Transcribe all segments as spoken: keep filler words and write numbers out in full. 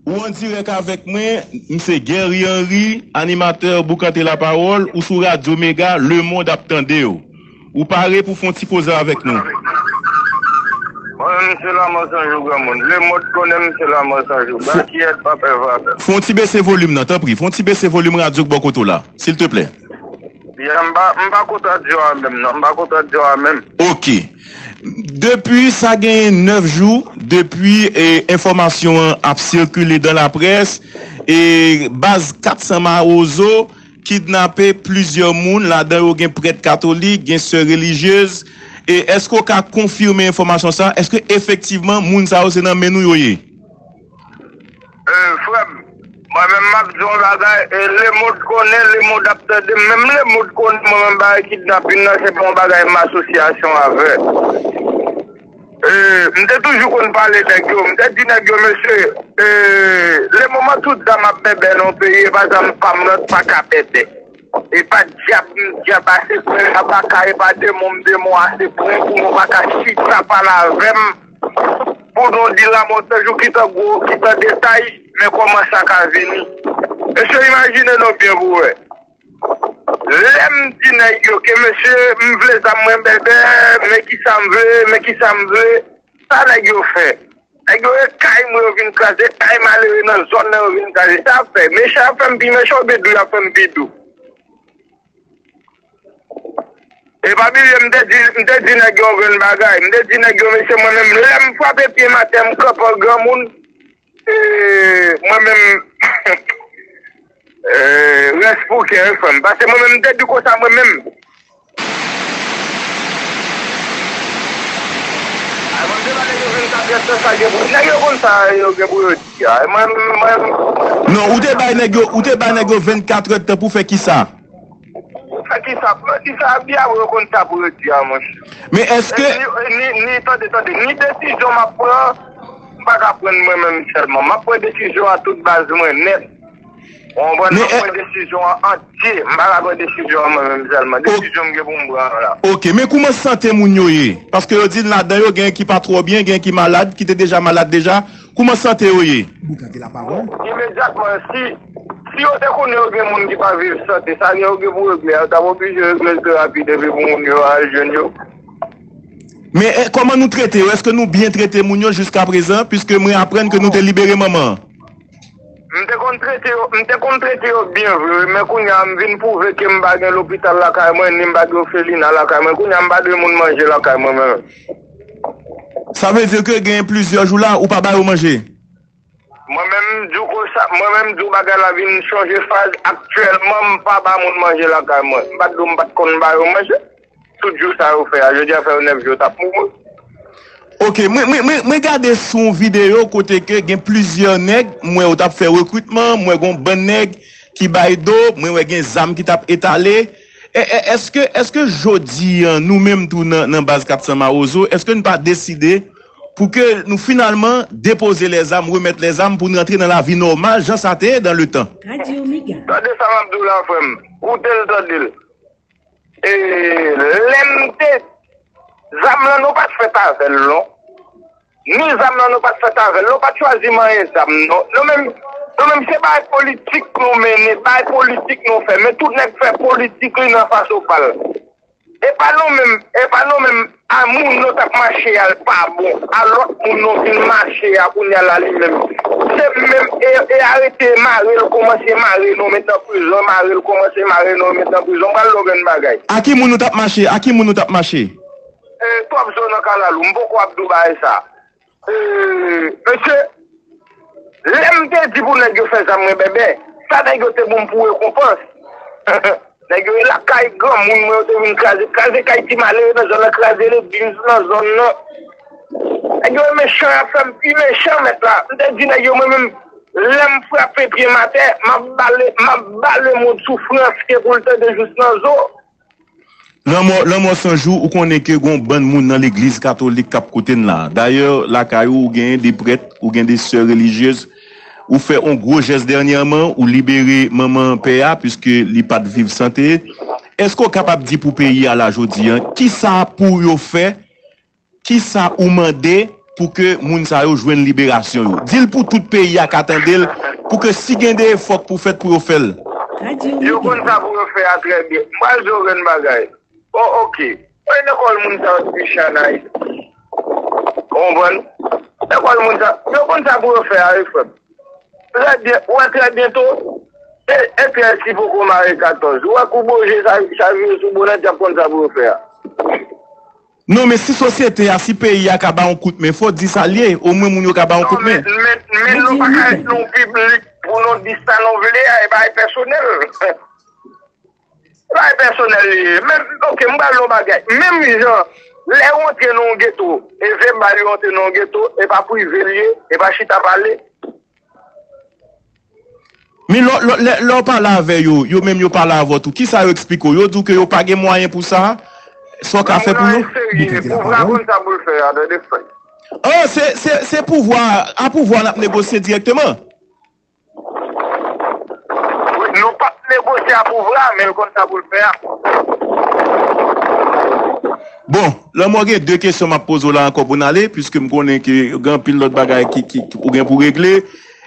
Ou an dirèk avèk mwen, m se Guerrier Henry, animatè Boukante Lapawòl, ou sou Radyo Mega, Lemonn ap tande w. Ou pare pou fè yon ti koze avèk nou? Mwen menm se Lanmò San Jou granmoun. Lemonn konnen m se Lanmò San Jou. Ba kiyèt pa pè va pè. Fè yon ti bese volim nan, tanpri. Fè yon ti bese volim radyo k bò kote w la, silteplè. Yeah, m pa, m pa kontan di w a menm non. M pa kontan di w a menm. Ok. Depi sa genyen nèf jou, depi e, enfòmasyon an ap sikile dan laprès, e baz kat san Mawozo kidnape plizyè moun, ladan yo gen prèt katolik, gen sè relijyez. E èske w ka konfime enfòmasyon sa? Èske efektivman moun sa yo se nan men nou yo ye? Frè m, mwen menm m ap di yon bagay, e lemonn konnen, lemonn ap tande, menm lemonn konnen mwen menm bagay kidnapin nan se pa yon bagay m asosyasyon avè. E, m te toujou konn pale nèg yo, m te di nèg yo, mesye, e, lemoman tout zam ap bèbè nan yon peyi, e pa zam pa m nan pa ka bèbè. E pa dyab m dyab ase pwen, e pa baka, e pa demon m demon ase pwen pou nou pa ka chita pale avè m. Pou nou di Lanmò San Jou ki tan gwo, ki tan detay, men kòman sa ka vini. Mesye, imajine nou byen pou wè. Lè m di nèg yo ke mesye, m vle zam mwen bèbè, men kisa m vle, men kisa m vle, sa nèg yo fè? Nèg yo e kay mwen yo vin kraze, kay malere nan zòn nan yo vin kraze. Sa ap fè, mechan ap fè m pi mechan oubyen dou y ap fè m pi dou? E pa bliye m te di, m te di nèg yo yon grenn bagay. M te di nèg yo, mesye, mwen menm, lè m frape pye m atè, m kanpe an granmoun, e, mwen menm, e, rès pou kè, wi, frè m. Paske mwen menm, m te di konsa, mwen menm. Ay, mwen m te ba nèg yo vennkat èdtan, sa gen pou, nèg yo konn sa yo gen pou yo di a. Mwen, mwen, Non, ou te bay nèg yo, ou te bay nèg yo vennkat èdtan pou fè kisa? Sa ki sa pou yo di sa, byen yo konn sa pou yo di a, monchè. Men èske. Ni, ni, ni, tande, tande, ni desizyon m ap pran, m pa ka pran mwen menm sèlman. M ap pran desizyon a tout baz mwen nèt. Ou konprann? M ap pran desizyon an antye. M pa ka pran desizyon an mwen menm sèlman. Desizyon m gen pou m pran an la. Ok, men kouman sante moun yo ye? Paske yo di ladan yo gen ki pa twò byen, gen ki malad, ki te deja malad deja. Kouman sante yo ye? Boukan de lapawòl. Imedyatman, si, si yo te konnen yo gen moun ki pa viv sante, sa gen yo gen pou regle a, yo t ap oblije regle l pi rapid epi pou moun yo al jwenn yo. Men e, kòman nou trete yo? Èske nou byen trete moun yo jiskaprezan? Piske mwen aprann ke nou te libere manman an. M te konn trete yo, m te konn trete yo byen vre, men kounye a m vin pwouve ke m pa gen lopital lakay mwen, ni m pa gen ofelina lakay mwen. Kounye a m pa dwe moun manje lakay mwen menm. Sa vle di ke gen plizyè jou la ou pa ba yo manje? Mwen menm m di w konsa, mwen menm m di w bagay la vin chanje faz, aktyèlman m pa ba moun manje lakay mwen. M pa t di w m pa t konn ba yo manje. Tout jou sa yo fè a, jodi a fè yo nèf jou yo t ap mouri. Ok, mwen, mwen, mwen, mwen gade sou yon videyo kote ke gen plizyè nèg, m wè yo t ap fè rekritman, m wè gen yon bann nèg ki bay do, mwen wè gen zam ki t ap etale. E, e, èske, èske jodi an, nou menm tou nan, nan baz kat san Mawozo, èske n pa deside pou ke nou finalman depoze lèzam, remèt lèzam pou n rantre nan lavi nòmal jan sa te ye dan letan? Radyo Omega. Tande sa m ap di w la, frè m. Koute l, tande l. E, lè m te, zam lan nou pa t fèt avè l non. Ni zam lan nou pa t fèt avè l, nou pa t chwazi manyen zam non. Nou menm, nou menm se bagay politik nou mennen, bagay politik nou fè. Men tout nèg fè politik li nan fason pa l. E pa nou menm, e pa nou menm, a moun nou t ap mache a l pa bon, a lòt moun nou vin mache a kounye a la li menm. Se menm, e, e arete mare l kòmanse mare nou met nan prizon, mare l kòmanse mare nou met nan prizon. M pral di w grenn bagay. A ki moun nou t ap mache? A ki moun nou t ap mache? E, twòp zo nan kalalou, m poko ap di w bagay sa. E, mesye, lè m te di pou nèg yo fè zam mwen bèbè, sa nèg yo te ban m pou rekonpans? Nèg yo e lakay granmoun mwen yo te vin kraze, kraze kay ti malere nan zòn nan, kraze legliz nan zòn nan. Nèg yo e mechan, y ap fè m pi mechan mèt la. M te di nèg yo mwen menm, lè m frape pye m atè, m ap bale, m ap bale moun soufrans ke pou l tande jous nan zo. Lanmò, Lanmò San Jou, ou konnen ke gon bann moun nan legliz katolik k ap koute n la. Dayè, lakay ou, ou genyen de prèt, ou gen de sè relijyez. Ou fè on gwo jès dènyèman, ou libere manman pè a, piske li pa t viv sante. Èske w kapab di pou peyi a la jodi a, kisa pou yo fè, kisa ou mande pou ke moun sa yo jwenn liberasyon yo. Di l pou tout peyi a ka tande l, pou ke si gen de efò k pou fèt pou yo fè l. Yo konn sa pou yo fè a trè byen. M pral di w yon bagay. Bon, oke. Mwen lekòl moun sa yo depi chan Ayiti. Ou konprann? Lekòl moun sa, yo konn sa pou yo fè a, wi, frè m. Trè byen, ou wè trè byento, e, e pyès ki poko mare katòz. Ou wè kou boje sa, sa vire sou bonèt, y ap konn sa pou yo fè a. Non, men si sosyete a, si peyi a ka ba yon kout men, fò di sa l ye, omwen moun yo ka ba yon kout men. Non, men, men, men nou pa ka ret nan yon piblik pou nou di sa nou vle a, e bagay pèsonèl. Bagay pèsonèl li ye. Menm, oke, m pral di w yon bagay. Menm jan, lè yo antre nan yon geto, e vebal yo antre nan yon geto, e pa prive l ye, e pa chita pale. Men lè, lè, lè, lè w pale avè yo, yo menm yo pale avè w tou. Kisa yo eksplike w? Yo di w ke yo pa gen mwayen pou sa? Sa w ka fè pou yo? Serye, pouvwa konn sa pou l fè a, tande frè. Oh, se, se, se pouvwa, a pouvwa n ap negosye dirèkteman. Wi, nou p ap negosye a pouvwa, men l konn sa pou l fè a. Bon, Lanmò, gen de kesyon m ap poze w la ankò pou n ale, piske m konnen ke gen anpil lòt bagay ki, ki, ki ou gen pou regle.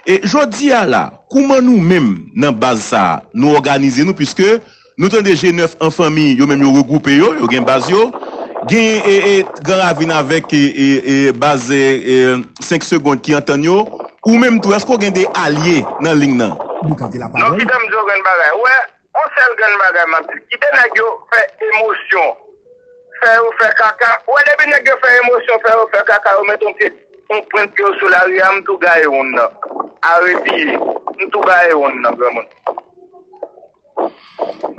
E jodi a la, kouman nou menm nan baz sa a, nou òganize nou, piske nou tande G nèf an fanmi, yo menm yo regwoupe yo, yo gen baz yo. Gen, e, e, Gran Ravin avèk, e, e, e, baz, e, e, senk Segond ki antann yo. Ou menm tou, èske w gen de alye nan liy nan? Nou kite l ap pale. Non, kite m di w grenn bagay. Ou wè, yon sèl grenn bagay m ap di. Kite nèg yo fè emosyon. Fè yo fè kaka. Ou wè, depi nèg yo fè emosyon, fè yo fè kaka, yo mete yon pye, yon pwent pye yo sou lari a, m tou gaye wonn nan. Aretiye. M tou gaye wonn nan, granmoun.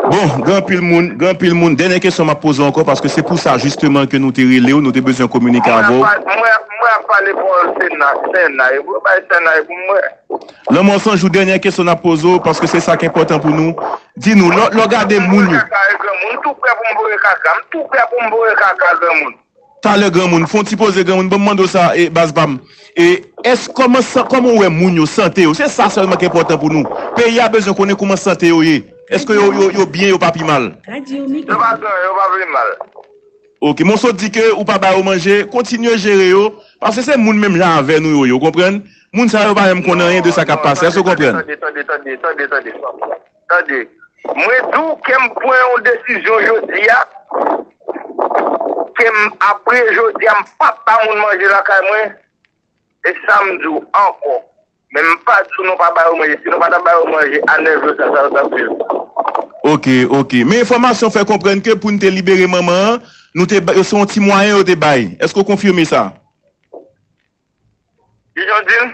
Bon, gen anpil moun, gen anpil moun. Dènyè kesyon m ap poze w ankò, paske se pou sa jisteman ke nou te rele w, nou te bezwen kominike avè w. Mwen ap pa-, mwen ap, mwen ap pale pawòl Sena, Sena, e pou yo bay Sena, e pou mwen. Lanmò Sanjou, dènyè kesyon n ap poze w, paske se sa k enpòtan pou nou. Di nou, lè, lè w gade moun yo. Kaka e granmoun, m tou prè pou m voye kaka, m tou prè pou m voye kaka granmoun. Talè granmoun, fè yon ti poze granmoun, ban m mande w sa, e, baz pa m. E, èske, kòman sa, kòman w wè moun yo, sante yo? Se sa sèlman ki enpòtan pou nou. Peyi a bezwen konnen kòman sante yo ye. Èske yo, yo, yo byen, yo pa pi mal? Yo pa byen, yo pa pi mal. Ok, men w sot di ke ou pa ba yo manje, kontinye jere yo, paske se moun menm jan avè nou yo ye, ou konprann? Moun sa yo pa menm konn anyen de sa k ap pase, èske w konprann? Tande, tande, tande, tande, tande, tande. Tande, mwen di w ke m pran yon desizyon jodi a, ke m, apre jodi a, m p ap ba moun manje lakay mwen, e sa m di w ankò. Men m pa di w nou pa ba yo manje. Si nou pa ta ba yo manje, a nèf jou sa, sa yo t ap viv. Ok, ok. Men enfòmasyon fè konprann ke pou n te libere manman an, nou te ba, se yon ti mwayen yo te bay. Èske w konfime sa? Kijan w di l?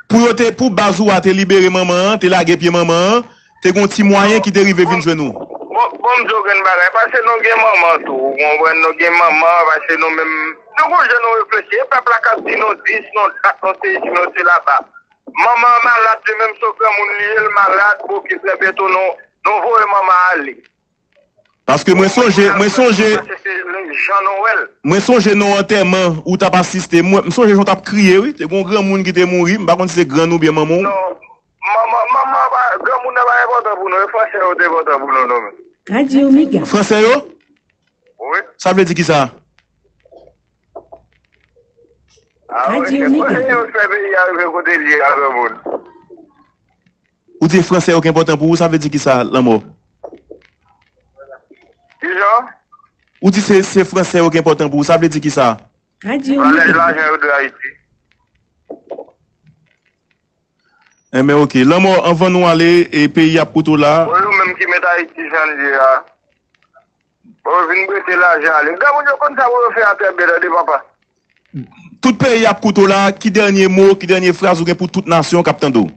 Pou yo te, pou baz ou a te libere manman an, te lage pye manman an, te gen yon ti mwayen ki te rive vin jwenn ou. Bon, bon, m di w grenn bagay, pase nou gen manman tou, ou konprann, nou gen manman, pase nou menm, nou gon jan nou reflechi, e pèp la k ap di nou dis, nou dat, nou sesi, nou selaba. Manman an malad, li menm se yon granmoun li ye, l malad, oke, trè byento, nou, nou voye manman an ale. Paske mwen sonje, mwen sonje, mwen sonje nan yon antèman ou t ap asiste. Mwen, m sonje jan w t ap kriye, wi. Te gen yon granmoun ki te mouri. M pa konn si se grann oubyen manman w. Non. Manman, manman pa, granmoun nan pa enpòtan pou nou. E fransè yo te enpòtan pou nou, non, men. Radyo Mega. Fransè yo? Wi. Sa vle di kisa? Ah, wi, se fransè yo fè peyi a rive kote l ye a, granmoun. Ou di fransè yo ki enpòtan pou ou, sa vle di kisa, Lanmò? Kijan? Ou di se, se fransè yo ki enpòtan pou ou, sa vle di kisa? Valè lajan yo de Ayiti. Enben, ok. Lanmò, anvan nou ale, e peyi ap koute w la. Bon, yo menm ki met Ayiti jan l ye a. Bon, yo vin prete lajan ale. Granmoun yo konn sa pou yo fè a trè byen, tande, papa. Tout peyi ap koute w la, ki dènye mo, ki dènye fraz ou gen pou tout nasyon k ap tande w?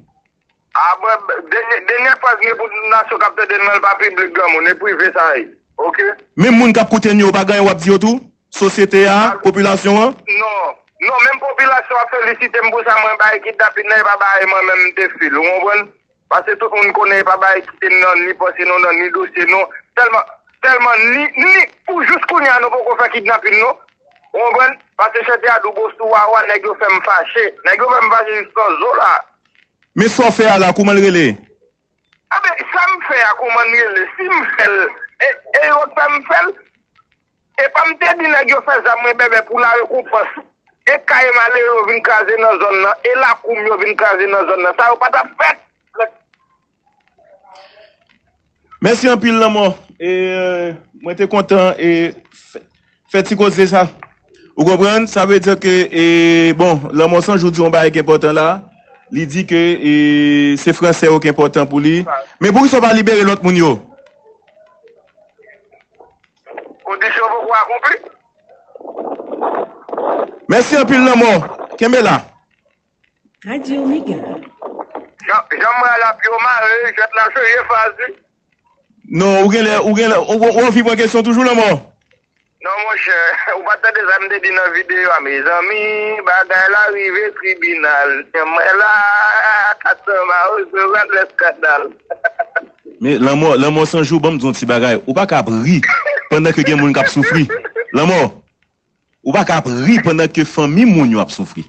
A, bon, dènye, dènye fraz m gen pou tout nasyon k ap tande m nan, l pa piblik, granmoun, e prive sa ye. Ok? Menm moun k ap koute n yo, ou pa gen anyen w ap di yo tou? Sosyete a, popilasyon an? Non. Non, menm popilasyon ap felisite m pou sa mwen bay kidnapin nan, e pa bay mwen menm m te fè l, ou konprann? Paske tout moun konnen e pa bagay kite m nan ni panse nou nan ni dosye nou. Sèlman, sèlman ni, ni, pou jis kounye a nou poko fè kidnapin nou. Ou konprann? Paske chante a dou gwo sou wawa, nèg yo fè m fache. Nèg yo fè m fache jis nan zo la. Men sa w fè a la, kouman l rele? Enben, sa m fè a, kouman l rele? Si m fè l, e, e yo k fè m fè l? E pa m te di nèg yo fè zam mwen bèbè pou larekonpans. E kay malere yo vin kraze nan zòn nan, e lakou m yo vin kraze nan zòn nan. Sa yo pa t ap fèt. Mèsi anpil, Lanmò. E, mwen te kontan e fè, fè ti koze sa. Ou konprann? Sa vle di ke, e, bon, Lanmò San Jou di yon bagay ki enpòtan la. Li di ke e, se fransè yo ki enpòtan pou li. Men poukisa w pa libere lòt moun yo? Kondisyon poko akonpli. Mèsi anpil, Lanmò. Kenbe la. Radio Mega. Jan jan m wè l ap yo mare, jwèt la chanje faz wi. Non, ou genlè, ou genlè, ou, ou anvi pran kesyon toujou, Lanmò? Non monchè, ou pa tande sa m te di nan videyo a, mezanmi, bagay la rive tribinal. Mwen la, kat san mawozo, gad lèskandal. Men Lanmò, Lanmò San Jou, ban m di yon ti bagay. Ou pa ka ap ri pandan ke gen moun k ap soufri. Lanmò, ou pa ka ap ri pandan ke fanmi moun yo ap soufri.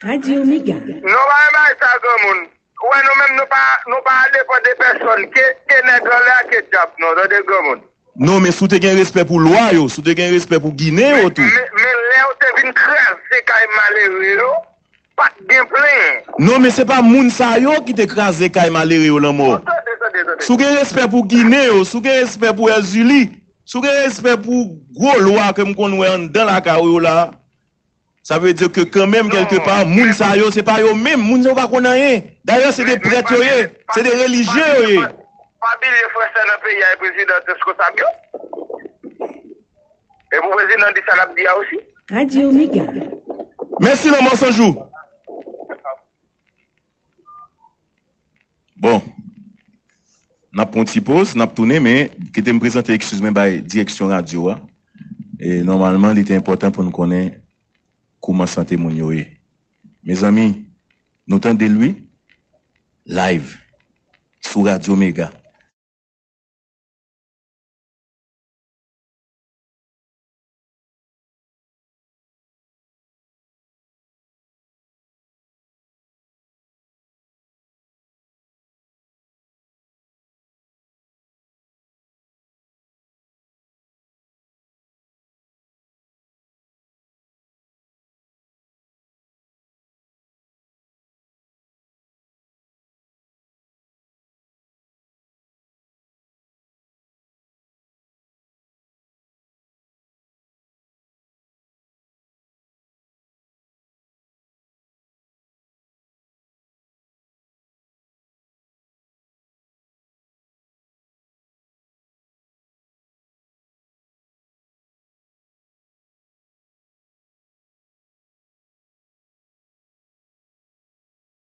Radio Mega. Non pa yon bagay sa granmoun. Ou wè nou menm nou pa nou pa depan de pèsòn. Ke ke nèg anlè a ke dyab nou, tande granmoun. Non, men si w te gen respè pou lwa yo, si w te gen respè pou Ginen yo tou. Men men lè yo te vin kraze kay malere yo, pa t gen plenyen. Non, men se pa moun sa yo ki te kraze kay malere yo, Lanmò. Tande, tande, tande. Si w gen respè pou Ginen yo, si w gen respè pou Èzili, si w gen respè pou gwo lwa ke m konn wè anndan lakay ou yo la, sa vle di ke kanmenm, kèlkepa, moun sa yo, se pa yo menm. Moun sa yo pa konn anyen. Dayè, se de prèt yo ye. Se de relijye yo ye. Pa bliye fransè nan peyi a e prezidan reskonsab yo. E pou prezidan di sa l ap di a osi. Radio Mega. Mèsi, Lanmò San Jou. Bon. N ap pran yon ti poz, n ap tounen, men kite m prezante, eskiz mwen, bay direksyon radyo a. E nòmalman, li te enpòtan pou n konnen kouman sante moun yo ye. Mezanmi, nou tande l wi. Live. Sou Radyo Mega.